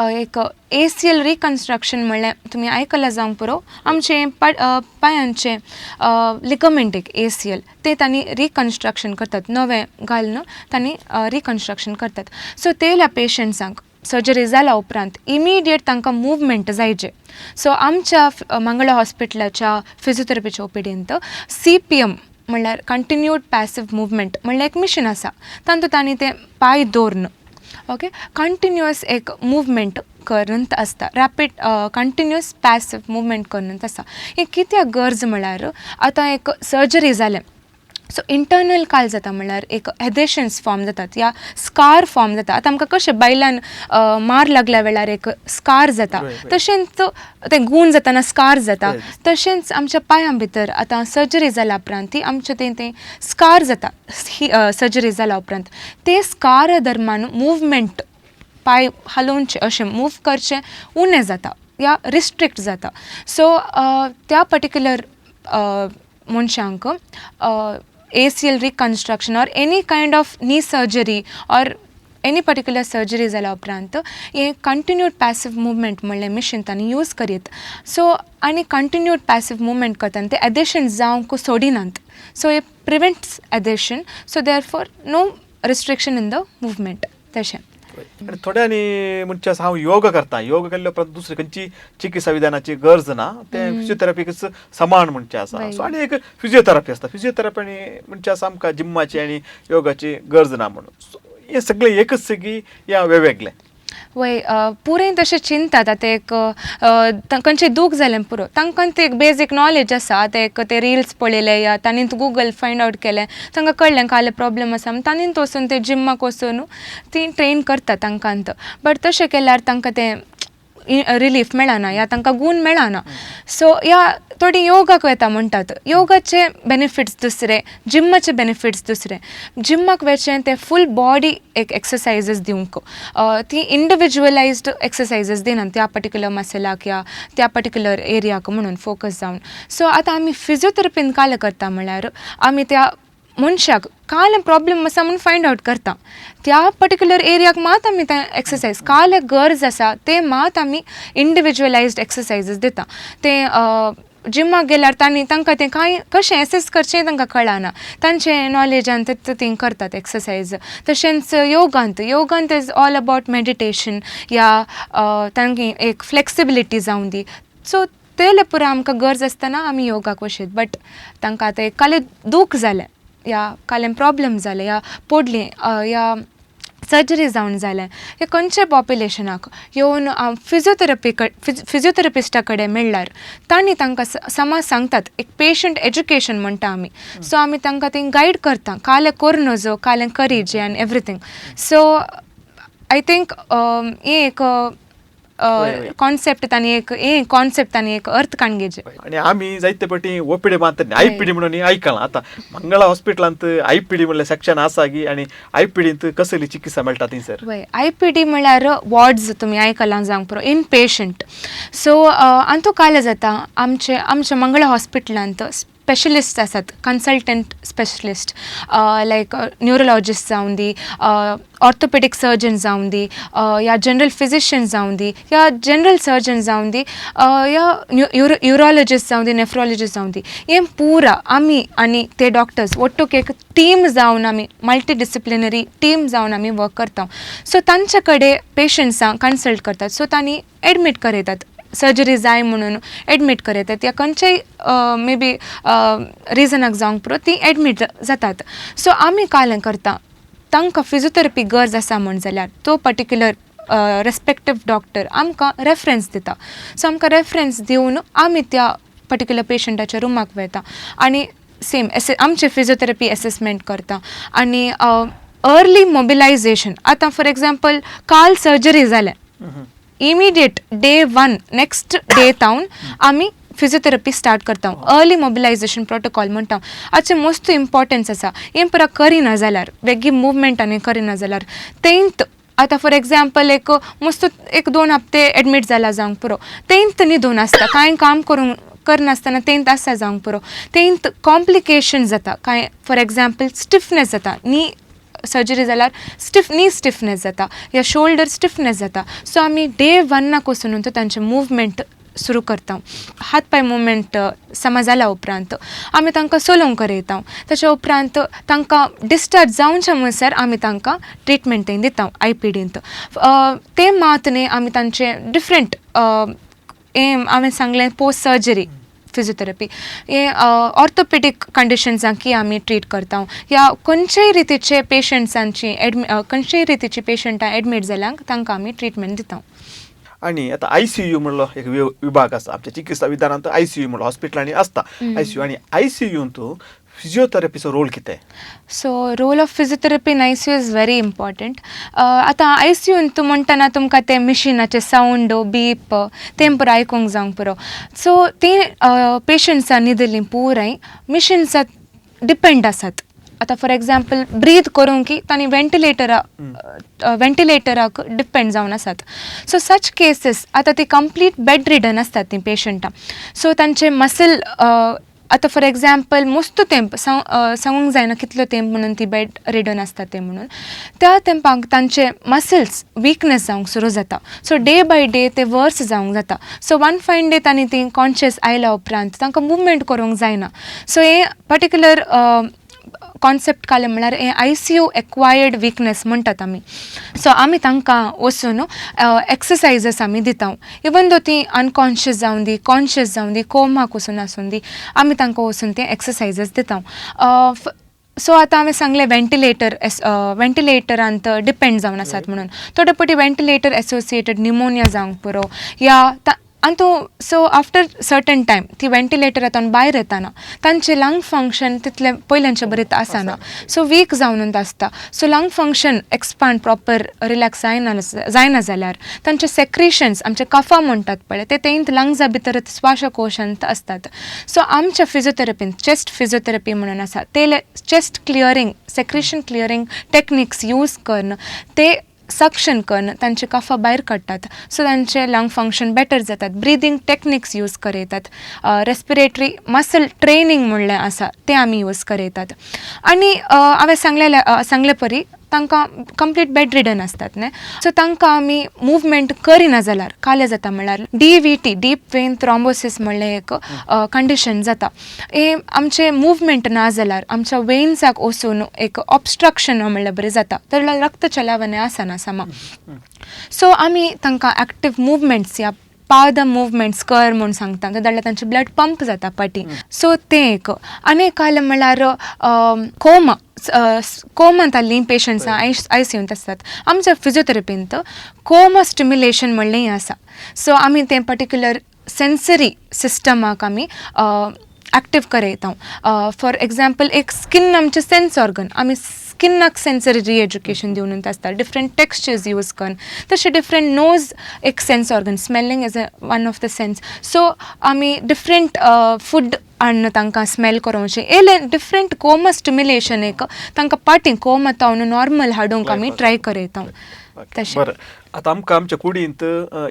एक एसीएल रिकन्स्ट्रक्शन म्हणल्यार तुमी आयकलां जावंक पुरो, आमचें पांयांचें लिगमेंट एक एसीएल, ते तांणी रिकन्स्ट्रक्शन करतात, नवें घालून तांणी रिकन्स्ट्रक्शन करतात. सो तेल्या पेशंट्सांक सर्जरी जाल्या उपरांत इमिडिएट तांकां मुवमेंट जायचे. सो आमच्या मंगळा हॉस्पिटलाच्या फिजियोथेरपीच्या ओपीडींत सीपीएम म्हणल्यार कंटिन्यूड पॅसिव मुवमेंट म्हणल्यार एक मिशीन आसा. तातूंत तांणी ते पांय दवरून, ओके, कंटिन्युअस एक मुवमेंट करंत आसता, रॅपीड कंटिन्युअस पॅसिव मुवमेंट करंत आसता. हें कित्याक गरज म्हळ्यार आतां एक सर्जरी जालें, सो इंटरनल काल जाता म्हणल्यार एक एदेशन्स फॉर्म जातात या स्कार फॉर्म जाता. आतां आमकां कशें बायलान मार लागल्या वेळार एक स्कार जाता, right, right. तशेंच तें गूण जातना स्कार जाता, तशेंच आमच्या पांयां भितर आतां सर्जरी जाल्या उपरांत ती आमचें तें तें स्कार जाता. ही सर्जरी जाल्या उपरांत ते स्कार दरम्यान मुवमेंट, पांय हालोवचे अशें मूव करचें उणें जाता या रिस्ट्रिक्ट जाता. सो त्या पर्टिक्युलर मनशांक ACL reconstruction or any kind of knee surgery or any particular surgery जाल्या उपरांत हें कंटिन्यूड पॅसिव मुवमेंट म्हणलें मिशीन तांणी यूज करीत. सो आनी कंटिन्यूड पॅसिव मुवमेंट करतना ते एदेशन जावंक सोडिनात, सो हे prevents adhesion, so therefore no restriction in the movement तशें. आनी थोड्यांनी म्हणचे आसा, हांव योगा करता, योगा केल्ल्या उपरांत दुसरी खंयची चिकित्सा विधानाची गरज ना, ते फिजियोथेरपीकच समान म्हणचे आसा. सो आनी एक फिजियोथेरपी आसता, फिजियोथेरपी आनी म्हणचे आसा आमकां जिम्माची आनी योगाची गरज ना म्हणून. सो हें सगळें एकच की या वेगवेगळें? वय, पुरें तशें चिंततात. आतां एक खंयचें दूख जालें पुरो, तांकां ते एक बेजीक नॉलेज आसा. आतां एक ते रिल्स पळयले या तांणी गुगल फायंड आवट केलें, तांकां कळ्ळें काले प्रॉब्लम आसा म्हण तांणी वचून ते जिम्माक वचून ती ट्रेन करता तांकां. बट तशें केल्यार तांकां तें रिलीफ मेळना या तांकां गूण मेळना. सो या थोडीं योगाक वता म्हणटात. योगाचे बेनिफिट्स दुसरे, जिम्माचे बेनिफिट्स दुसरे. जिम्माक वचचें ते फूल बॉडी एक एक्सरसायजीस दिवंक, ती इंडिविज्युअलायज्ड एक्सरसायजीस दिनात त्या पर्टिक्युलर मसलाक या त्या पर्टिक्युलर एरियाक म्हणून फोकस जावन. सो आतां आमी फिजियोथेरपीन काल करता म्हळ्यार आमी त्या मनशाक काल प्रॉब्लम आसा म्हूण फायंड आवट करता, त्या पर्टिक्युलर एरियाक मात आमी ते एक्सरसायज काल गरज आसा ते मात आमी इंडिविज्युअलायज्ड एक्सरसायजीस दिता. ते जिमाक गेल्यार तांणी तांकां तें कांय कशें एसेस करचें तांकां कळना, तांचे नॉलेजान ते ती करतात एक्सरसायज. तशेंच योगांत, योगांत is all about meditation या तांकी एक फ्लेक्सिबिलिटी जावं दी. सो ते पुरा आमकां गरज आसतना आमी योगाक वशीत. बट तांकां आतां एक कालें दूख जालें या कालें प्रॉब्लम जालें या पडलीं या सर्जरी जावन जालें या खंयच्या पॉप्युलेशनाक येवन फिजियोथेरपी फिजियोथेरपिस्टा कडेन मेळ्ळ्यार तांणी तांकां समज सांगतात, एक पेशंट एज्युकेशन म्हणटा आमी. सो आमी तांकां ती गायड करता, कालें करूं नजो, कालें करीजे आनी एवरीथींग. सो I think हें एक वय, वय. कॉन्सेप्ट तांणी एक हें कॉन्सेप्ट तांणी एक अर्थ काणगेचे. आनी आमी जायते पटी ओपीडी मात आयपीडी म्हणून आयकलां. आतां मंगळा हॉस्पिटलांत आयपीडी म्हणल्यार सेक्शन आसा की आनी आयपीडींत कसली चिकित्सा मेळटा थंयसर? वय, आयपीडी म्हळ्यार वॉर्ड्स तुमी आयकलां जावंक पुरो, इन पेशंट. सो अंतू कालें जाता, आमचे आमच्या मंगळा हॉस्पिटलांत स्पेशलिस्ट आसात, कन्सल्टंट स्पेशलिस्ट लायक न्युरोलॉजिस्ट जावं दी, ऑर्थोपेडीक सर्जन जावं दी, या जनरल फिजिशियन जावं दी, या जनरल सर्जन जावं दी, या युरोलॉजिस्ट जावं दी, नेफ्रोलॉजिस्ट जावं दी, हें पुरा आमी आनी ते डॉक्टर्स ಒಟ್ಟುಕ್ एक टीम जावन आमी मल्टी डिसिप्लिनरी टीम जावन आमी वर्क करता. सो तांचे कडेन पेशंट्सांक कन्सल्ट करतात. सो तांणी एडमीट करयतात, सर्जरी जाय म्हणून एडमीट करयतात या खंयच्याय मे बी रिजनाक जावंक पुरो ती एडमीट जातात. सो आमी कालें करता, तांकां फिजियोथेरपी गरज आसा म्हण जाल्यार तो पर्टिक्युलर रेस्पेक्टीव डॉक्टर आमकां रेफरन्स दिता. सो आमकां रेफरन्स दिवन आमी त्या पर्टिक्युलर पेशंटाच्या रुमाक वयता आनी सेम एसे आमचे फिजियोथेरपी एसेसमेंट करता आनी अर्ली मोबिलायजेशन. आतां फॉर एग्जाम्पल काल सर्जरी जालें, immediate day one, next day तावन आमी फिजियोथेरपी स्टार्ट करता, अर्ली मोबिलायजेशन प्रोटोकॉल म्हणटा. हाचें मस्त इम्पॉर्टन्स आसा. हें पुरा करिना जाल्यार, बेगीन मुवमेंट आनी करिना जाल्यार तेंत आतां फॉर एग्जाम्पल एक मस्त एक 2 हप्ते एडमीट जाला जावंक पुरो, तेंत न्हिदून आसता, कांय काम करूंक करनासतना तेंत आसा जावंक पुरो, तेंत कॉम्प्लिकेशन जाता. कांय फॉर एग्जाम्पल स्टिफनेस जाता, नी सर्जरी जाल्यार स्टिफ नी स्टिफनेस जाता या शोल्डर स्टिफनेस जाता. सो आमी डे वन्नाक वचून तांचें मुवमेंट सुरू करता. हात पांय मुवमेंट समा जाल्या उपरांत आमी तांकां चलोवंक करयता. ताच्या उपरांत तांकां डिस्चार्ज जावच्या म्हणसर आमी तांकां ट्रिटमेंट दिता आय पी डींत. ते मात न्ही, आमी तांचे डिफरंट हें हांवें सांगलें, पोस्ट सर्जरी फिजियोथेरपी, हे ऑर्थोपेडीक कंडिशन्सांकी आमी ट्रीट करता या खंयचेय रितीचे पेशंट्सांची खंयचेय रितीची पेशंटां एडमीट जाल्यार तांकां आमी ट्रिटमेंट दिता. आणि आता आयसीयू म्हणलो एक विभाग आसा आमच्या चिकित्सा विधानांत. आयसीयू म्हणलो हॉस्पिटलांनी आसता आयसीयू. आणि आयसीयूंत फिजियोथेरपीचो रोल कितें? So role of physiotherapy in ICU is very important. आतां I C यून तूं म्हणटना तुमकां ते मिशिनाचे सावंड, बीप तें पुरो आयकूंक जावंक पुरो. सो तीं पेशंट्सां न्हिदिल्लीं पुराय मिशिन्सां डिपेंड आसात. आतां फॉर एग्जाम्पल ब्रीद करूंक की तांणी वेंटिलेटराक डिपेंड जावन आसात. सो सच केसीस आतां ती कंप्लीट बेड रिडन आसतात तीं पेशंटां. सो तांचे मसल आतां फॉर एग्जाम्पल मस्त तेंप सांगूंक जायना कितलो तेंप म्हणून ती बेड रिडन आसता ते म्हणून. त्या तेंपाक तांचे मसल्स विकनेस जावंक सुरू जाता. सो डे बाय डे ते वर्स जावंक जाता. सो वन फायन डे तांणी ती कॉन्शियस आयल्या उपरांत तांकां मुवमेंट करूंक जायना. सो हें पर्टिक्युलर कॉन्सेप्ट काडलें म्हणल्यार हें आयसीयू एक्वायर्ड विकनेस म्हणटात आमी. सो आमी तांकां वचून एक्सरसायजीस आमी दिता. इवन दो ती अनकॉन्शियस जावं दी, कॉन्शियस जावं दी, कोमाक वचून आसूं दी, आमी तांकां वचून ते एक्सरसायजीस दिता. सो आतां हांवें सांगलें, वेंटिलेटर एस वेंटिलेटरांत डिपेंड जावन आसात म्हणून. थोडे फावटी वेंटिलेटर एसोसिएटेड निमोनिया जावंक पुरो या आनी तूं. सो आफ्टर सर्टन टायम ती वेंटिलेटरांतल्यान भायर येताना तांचें लंग फंक्शन तितलें पयल्यांचे बरें आसना. सो वीक जावन आसता. So lung function expand proper relax जायना जायना जाल्यार तांचे सेक्रिशन्स, आमचे कफा म्हणटात पळय, ते तेंत लंग्सा भितर श्वासकोशांत आसतात. सो आमच्या फिजियोथेरपीन चेस्ट फिजियोथेरपी म्हणून आसा. ते chest clearing, secretion clearing techniques use करून, ते सक्शन करून तांचे कफा भायर काडटात. सो तांचे लंग फंक्शन बेटर जातात. ब्रिदींग टेक्निक्स यूज करयतात. रेस्पिरेटरी मसल ट्रेनींग म्हणलें आसा, तें आमी यूज करयतात. आनी हांवें सांगलेलें, सांगले परी तांकां कंप्लीट बेड रिडन आसतात न्ही. सो तांकां आमी मुवमेंट करिना जाल्यार कालें जाता म्हणल्यार डीव्हीटी, डीप वेन थ्रोम्बोसीस म्हणलें एक कंडिशन जाता. हें आमचें मुवमेंट ना जाल्यार आमच्या वेन्साक वचून एक ऑबस्ट्रक्शन म्हणल्यार बरें जाता, तर रक्त चलावणे आसना सामा. सो आमी तांकां एक्टीव मुवमेंट्स या पाद मुवमेंट्स कर म्हूण सांगता जाल्यार तांचे ब्लड पंप जाता पाटी. सो तें एक. आनी एक आयलें म्हणल्यार कोमा, कोमांत आसलीं पेशंट्सां आयसीयूंत आसतात. आमच्या फिजियोथेरपींत कोमा स्टिम्युलेशन म्हणलेंय आसा. सो आमी तें पर्टिक्युलर सेन्सरी सिस्टमाक आमी एक्टीव करयता. फॉर एग्जाम्पल एक स्किन आमचें सेन्स ऑर्गन, आमी स्किनाक सेन्सरी रिएज्युकेशन दिवन आसता डिफरंट टेक्स्चर्स यूज करून. तशें डिफरंट नोज एक sense organ, smelling is a one of the sense. So आमी डिफरंट फूड हाडून तांकां स्मेल करोवचें येयलें. डिफरंट कोमा स्टिम्युलेशन एक तांकां पाटी कोमा तावन नॉर्मल हाडूंक आमी ट्राय करयता तशें. बरें, आतां आमकां आमच्या कुडींत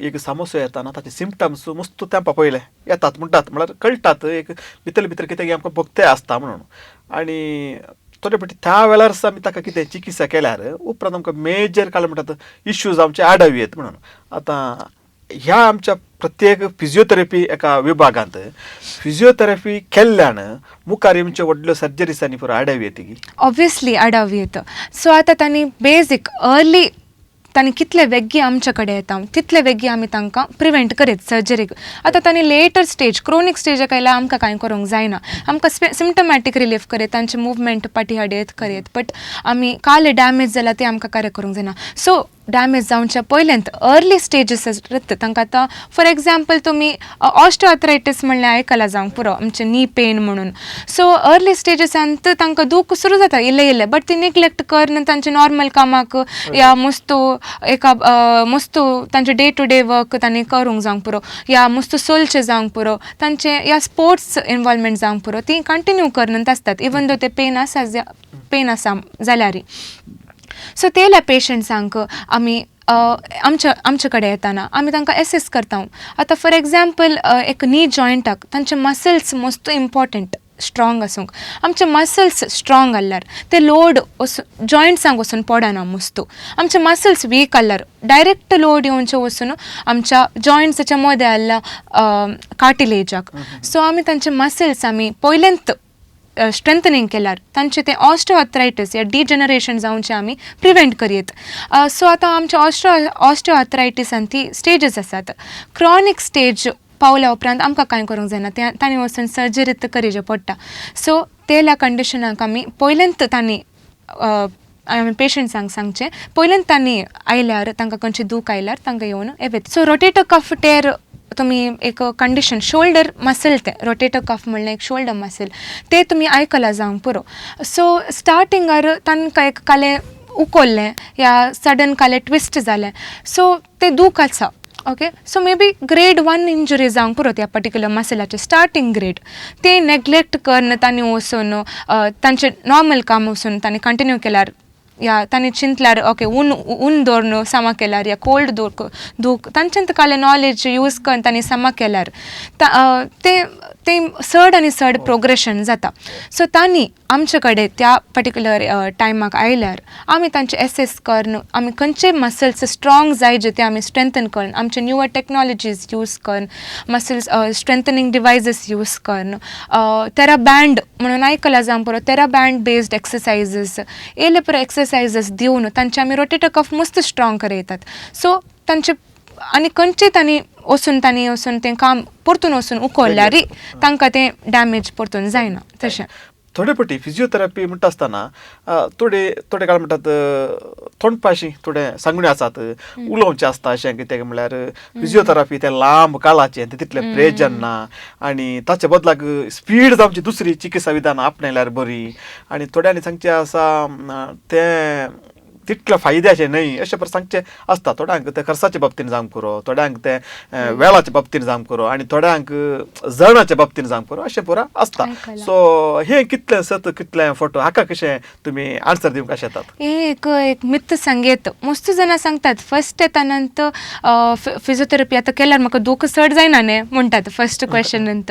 एक समस्या येता ना, ताचे सिमटम्स मस्त तेंपा पयले येतात म्हणटात, म्हळ्यार कळटात एक भितर भितर कितें आमकां भोगते आसता म्हणून. आनी थोडे फावटी त्या वेळार आमी ताका कितें चिकित्सा केल्यार उपरांत आमकां मेजर काल म्हणटात इश्यूज आमचे आडावी येत म्हणून. आतां ह्या आमच्या प्रत्येक फिजियोथेरपी एका विभागांत फिजियोथेरपी केल्ल्यान मुखार आमच्यो व्हडल्यो सर्जरीसांनी पुरो आडावी येत की? ऑब्वियसली आडावी येता. सो आतां तांणी बेजीक अर्ली, तांणी कितले वेगळी आमच्या कडेन येता तितले वेगळी आमी तांकां प्रिवेंट करीत सर्जरीक. आतां तांणी लेटर स्टेज, क्रोनीक स्टेजाक आयल्यार आमकां कांय करूंक जायना. आमकां सिमटमॅटीक रिलीफ करीत, तांचे मुवमेंट पाटी हाडयत करीत, बट आमी काल डॅमेज जाला तें आमकां कार्य करूंक जायना. सो डॅमेज जावच्या पयल्यांत अर्ली स्टेजीस तांकां आतां फॉर एग्जाम्पल तुमी ऑस्टियोआर्थरायटीस म्हणल्यार आयकलां जावंक पुरो, आमचें नी पेन म्हणून. सो अर्ली स्टेजीसांत तांकां दूख सुरू जाता इल्लें इल्लें, बट ती निग्लेक्ट करून तांचे नॉर्मल कामाक या मस्तो एका मस्तो तांचे डे टू डे वर्क तांणी करूंक जावंक पुरो या मस्त चलचें जावंक पुरो तांचे या स्पोर्ट्स इनवॉल्वमेंट जावंक पुरो, ती कंटिन्यू करत आसतात इवन दो ते पेन आसा जाल्यारय. सो तेल्या पेशंट्सांक आमी आमच्या आमचे कडेन येताना आमी तांकां एसेस करता. आतां फॉर एग्जाम्पल एक नी जॉयंटाक तांचे मसल्स मस्त इम्पॉर्टंट स्ट्रॉंग आसूंक. आमचे मसल्स स्ट्रॉंग आसल्यार ते लोड वचून जॉयंट्सांक वचून पडना मस्तू. आमचे मसल्स वीक आसल्यार डायरेक्ट लोड येवचे वचून आमच्या जॉयंट्साच्या मदें आसल्या कार्टिलेजाक. सो आमी तांचे मसल्स आमी पयलेंत स्ट्रेंथनींग केल्यार तांचे ते ऑस्टियोआर्थरायटीस या डिजनरेशन जावचें आमी प्रिवेंट करयेत. सो आतां आमच्या ऑस्टियोआर्थरायटीसान ती स्टेजीस आसात. क्रॉनीक स्टेज पावल्या उपरांत आमकां कांय करूंक जायना, ते तांणी वचून सर्जरी करचें पडटा. सो तेल्या कंडिशनाक आमी पयलेंत तांणी आमी पेशंट्सांक सांगचें, पयलेंत तांणी आयल्यार तांकां खंयची दूख आयल्यार तांकां येवन येवेत. सो रोटेटर कफ टेर तुमी एक कंडिशन, शोल्डर मसल, तें रोटेटर कफ म्हणलें एक शोल्डर मसल, ते तुमी आयकलां जावंक पुरो. सो स्टार्टिंगार तांकां एक कालें उखल्लें या सडन कालें ट्विस्ट जालें, सो ते दूख आसा. Okay, so maybe grade 1 injury जावंक पुरो त्या पर्टिक्युलर मसलाचें स्टार्टींग ग्रेड. ते नेग्लेक्ट करून तांणी वचून तांचें नॉर्मल काम वचून तांणी कंटिन्यू केल्यार या तांणी चिंतल्यार ओके ऊन ऊन दवरून समा केल्यार या कोल्ड दवर दूख तांच्यान कालें नॉलेज यूज करून तांणी समा केल्यार ते ते चड आनी चड प्रोग्रेशन जाता. सो तांणी आमचे कडेन त्या पर्टिक्युलर टायमाक आयल्यार आमी तांचे एसेस करून आमी खंयचे मसल्स स्ट्रॉंग जाय जे ते आमी स्ट्रेंथन करून आमचे न्यूअर टॅक्नॉलॉजीज यूज करून मसल्स स्ट्रेंथनींग डिवायसीस यूज करून, तेरा बँड म्हणून आयकलां जावंक पुरो, तेरा बँड बेस्ड एक्सरसायजीस येयले पुरो एक्सरसायजीस दिवन तांचे आमी रोटेटर कफ मस्त स्ट्रॉंग करयतात. सो तांचे आनी खंयचे तांणी वचून तांणी वचून तें काम परतून वचून उखल्ल्यार तांकां तें डॅमेज परतून जायना तशें. थोडे फावटी फिजियोथेरपी म्हणटा आसतना थोडे थोडे काळ म्हणटात तोंडपाशी थोडे सांगण्यो आसात, उलोवचें आसता अशें कितें म्हणल्यार फिजियोथेरपी तें लांब काळाचें, तें तितलें प्रयोजन ना आनी ताचे बदलाक स्पीड जावची दुसरी चिकित्सा विधानां आपणायल्यार बरी. आनी थोड्यांनी सांगचें आसा तें तितले फायद्याचें न्हय अशें पर सांगचें आसता. थोड्यांक तें खर्चाच्या बाबतीन जावंक पुरो, थोड्यांक तें वेळाच्या बाबतीन जावंक पुरो आनी थोड्यांक जणाच्या बाबतीन जावंक पुरो अशें पुरो आसता. सो हें कितलें सत कितलें फोटो हाका कशें तुमी आन्सर दिवंक शकतात? हें एक एक मित्र सांगेत मस्त जाणां सांगतात फर्स्ट येताना फिजियोथेरपी आतां केल्यार म्हाका दूख चड जायना न्ही म्हणटात फर्स्ट क्वेश्चन.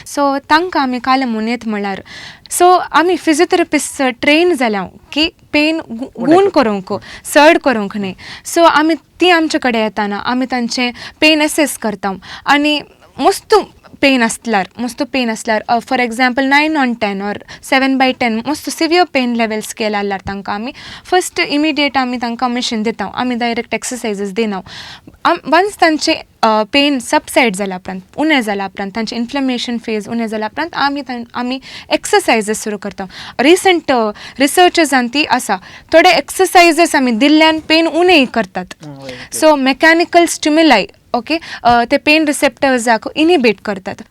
सो तांकां आमी काल म्हणयत म्हळ्यार सो आमी फिजियोथेरपिस्ट ट्रेन जाल्या की पेन गूण करूंक, चड करूंक न्ही. सो आमी ती आमचे कडेन येताना आमी तांचें पेन एसेस करता आनी मस्त पेन आसल्यार, मस्त पेन आसल्यार for example 9 on 10 or 7 by 10 मस्त सिवियर पेन लेवल स्केल आसल्यार तांकां आमी फर्स्ट इमिडिएट आमी तांकां मशीन दिता, आमी डायरेक्ट एक्सरसायजीस दिना. वन्स तांचे पेन सबसायड जाल्या उपरांत, उणें जाल्या उपरांत, तांचें इन्फ्लेमेशन फेज उणें जाल्या उपरांत आमी एक्सरसायजीस सुरू करता. रिसंट रिसर्चर्सान ती आसा, थोडे एक्सरसायजीस आमी दिल्ल्यान पेन उणें करतात. सो मेकॅनिकल स्टिम्युलाय ओके ते पेन रिसेप्टर्साक इनिबेट करतात.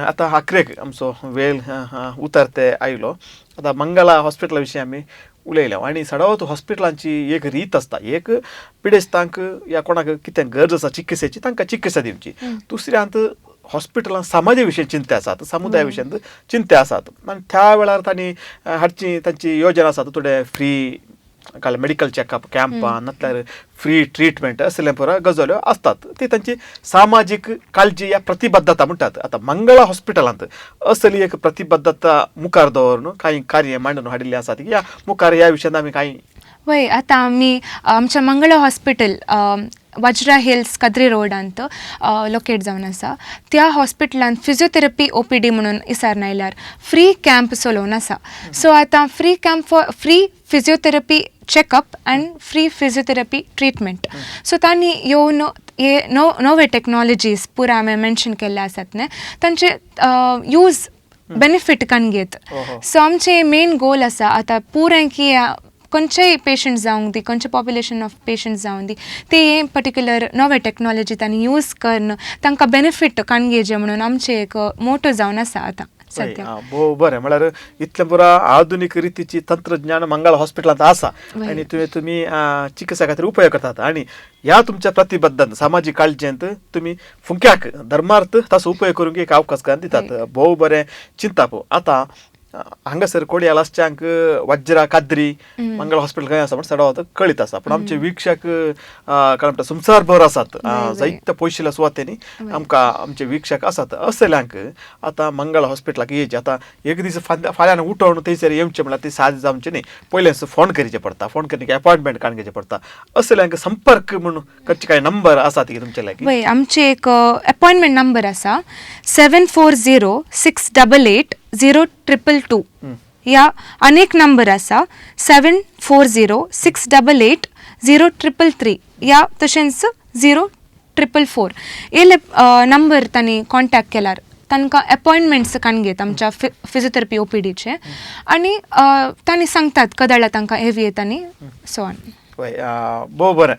आतां आखरेक आमचो वेळ उतरते आयलो. आतां मंगला हॉस्पिटला विशीं आमी उलयले आनी सडावत हॉस्पिटलांची एक रीत आसता, एक पिडेस्तांक या कोणाक कितें गरज आसा चिकित्सेची तांकां चिकित्सा दिवची, दुसऱ्यांत हॉस्पिटलान समाजा विशीं चिंता आसात, समुदाया विशयांत चिंता आसात आनी त्या वेळार तांणी हाडची तांची योजना आसात थोडे फ्री काल मेडिकल चॅकअप कॅम्पां नातल्यार फ्री ट्रिटमेंट असले पुरो गजाल्यो आसतात. ती तांची सामाजीक काळजी या प्रतिबद्धता म्हणटात. आतां मंगळा हॉस्पिटलांत असली एक प्रतिबद्धता मुखार दवरून कांय कार्य मांडून हाडिल्लें आसात या मुखार ह्या विशयांत आमी कांय वय, आतां आमी आमच्या मंगळा हॉस्पिटल वज्रा हिल्स कद्री रोडांत लोकेट जावन आसा. त्या हॉस्पिटलांत फिजियोथेरपी ओपीडी म्हणून इसार आयल्यार फ्री कॅम्प चलोवन आसा. सो आतां free camp for free physiotherapy checkup and free physiotherapy treatment. So तांणी येवन हे नवे टॅक्नॉलॉजीज पुरा आमी मेन्शन केल्ले आसात न्ही, तांचे यूज बेनिफीट कन घेत. सो आमचें मेन गोल आसा आतां पुराय की खंयचेय पेशंट जावंक दी, खंयचे पॉप्युलेशन ऑफ पेशंट जावं दी, ते हे पर्टिक्युलर नवे टॅक्नॉलॉजी तांणी यूज करून तांकां बेनिफीट काणगेचे म्हणून आमचें एक मोटो जावन आसा आतां सद्या. भोव बरें, म्हळ्यार इतलें पुरा आधुनीक रितीची तंत्रज्ञान मंगळ हॉस्पिटलांत आसा आनी तुवें तुमी चिकित्सा खातीर उपयोग करतात आनी ह्या तुमच्या प्रतिबद्धान सामाजीक काळजेंत तुमी फुंक्याक धर्मार्थ ताचो उपयोग करूंक एक अवकाश करून दितात. भोव बरें चिंताप. आतां हांगासर कोडयाल आसच्यांक वज्रा काद्री मंगळ हॉस्पिटल खंय आसा म्हण सडावत कळीत आसा, पूण आमचे वीक्षक काय म्हणटा संवसारभर आसात, जायत्या पयशिल्ल्या सुवातेनी आमकां आमचे वीक्षक आसात. असल्यांक आतां मंगळ हॉस्पिटलाक येयचें, आतां एक दीस फाल्यां उठोवन थंयसर येवचें म्हणल्यार ती सादें जावचें न्ही, पयलेंच फोन करचें पडटा, फोन करून अपॉयंटमेंट काडून घेवचें पडटा. असल्यांक संपर्क म्हणून करचे कांय नंबर आसात की तुमचे लागीं? वय, आमचे एक अपॉयंटमेंट नंबर आसा 740 688 0222, या अनेक नंबर आसा 740 688 0333 या तशेंच 0444. येले नंबर तांणी कॉन्टॅक्ट केल्यार तांकां अपॉयंटमेंट्स काडून घेत आमच्या फिजियोथेरपी ओपीडीचे आनी तांणी सांगतात कदाळा तांकां हेवी येता आनी सो ऑन. वय, भोव बरें.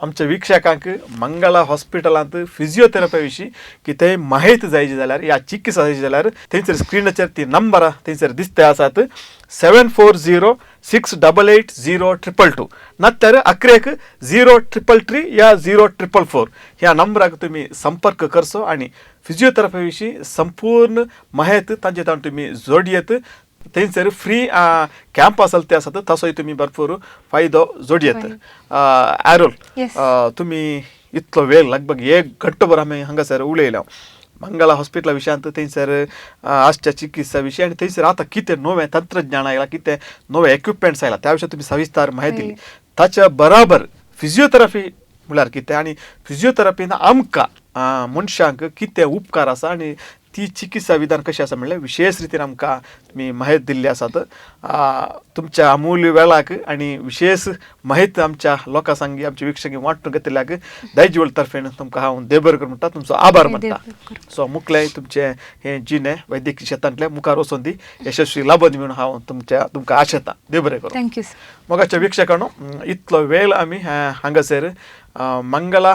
आमच्या वीक्षकांक मंगळा हॉस्पिटलांत फिजियोथेरपी विशीं कितेंय माहिती जायची जाल्यार या चिकित्सा जायची जाल्यार थंयसर स्क्रिनाचेर ती नंबरां थंयसर दिसता आसात, 740 688 0222, नातर अकरेक 0333 या 0444 ह्या नंबराक तुमी संपर्क करचो आनी फिजियोथेरपी विशीं संपूर्ण माहिती तांचे ताण तुमी जोडयेत. थंयसर फ्री कॅम्प आसल ते आसात, तसोय तुमी भरपूर फायदो जोडयेत. आरोल, तुमी इतलो वेळ लगभग एक घंटोभर आमी हांगासर उलयल्या मंगला हॉस्पिटला विशयांत, थंयसर आसच्या चिकित्सा विशय आनी थंयसर आतां कितें नवें तंत्रज्ञान आयलां, कितें नवे इक्विपमेंट्स आयला त्या विशयान तुमी सविस्तर माहिती दिली. ताच्या बराबर फिजियोथेरपी म्हळ्यार कितें आनी फिजियोथेरपीन आमकां मनशांक कितें उपकार आसा आनी ती चिकित्सा विधान कशें आसा म्हणल्यार विशेश रितीन आमकां तुमी माहिती दिल्ली आसात. तुमच्या अमूल्य वेळाक आनी विशेश माहिती आमच्या लोकां सांगी आमच्या वीक्षकांक वांटून घेतिल्ल्याक दायजिवल तर्फेन तुमकां हांव देवबर म्हणटा, तुमचो आभार मानता. सो मुखले तुमचें हें जिणें वैद्यकीय शेतांतलें मुखार वचोन दी, यशस्वी लाबोन म्हणून हांव तुमकां आशेता. देव बरें करूं. Thank you sir. मोगाच्या वीक्षकांनो, इतलो वेळ आमी हांगासर Mangala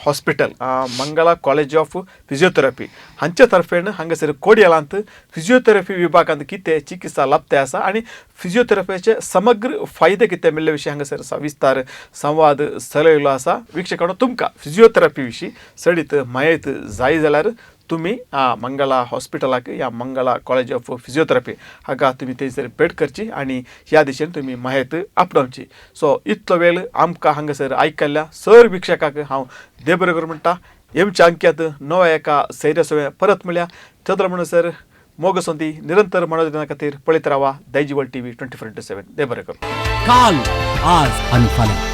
hospital, Mangala college of physiotherapy हांचे तर्फेन हांगासर कोडयालांत फिजियोथेरपी विभागांत कितें चिकित्सा लाभते आसा आनी फिजियोथेरपीचे समग्र फायदे कितें मेळ्ळे विशीं हांगासर सविस्तर संवाद चलयलो आसा. वीक्षकांनो, तुमकां फिजियोथेरपी विशीं चडीत म्हायती जाय जाल्यार तुमी मंगला हॉस्पिटलाक या मंगला कॉलेज ऑफ फिजियोथेरपी हांगा तुमी थंयसर भेट करची आनी ह्या दिशेन तुमी म्हायती आपणावची. सो इतलो वेळ आमकां हांगासर आयकल्ल्या सर वीक्षकाक हांव देव बरें करूं म्हणटा. हेमच्या अंक्यात नव्या एका सैर्या सवय परत मेळया. चंद्र म्हणसर मोग संदी निरंतर मनोरंजना खातीर पळयत रावा दायजिवल टीव्ही 24x7. देव बरें करूं. काल, आज आणि फाल्यां.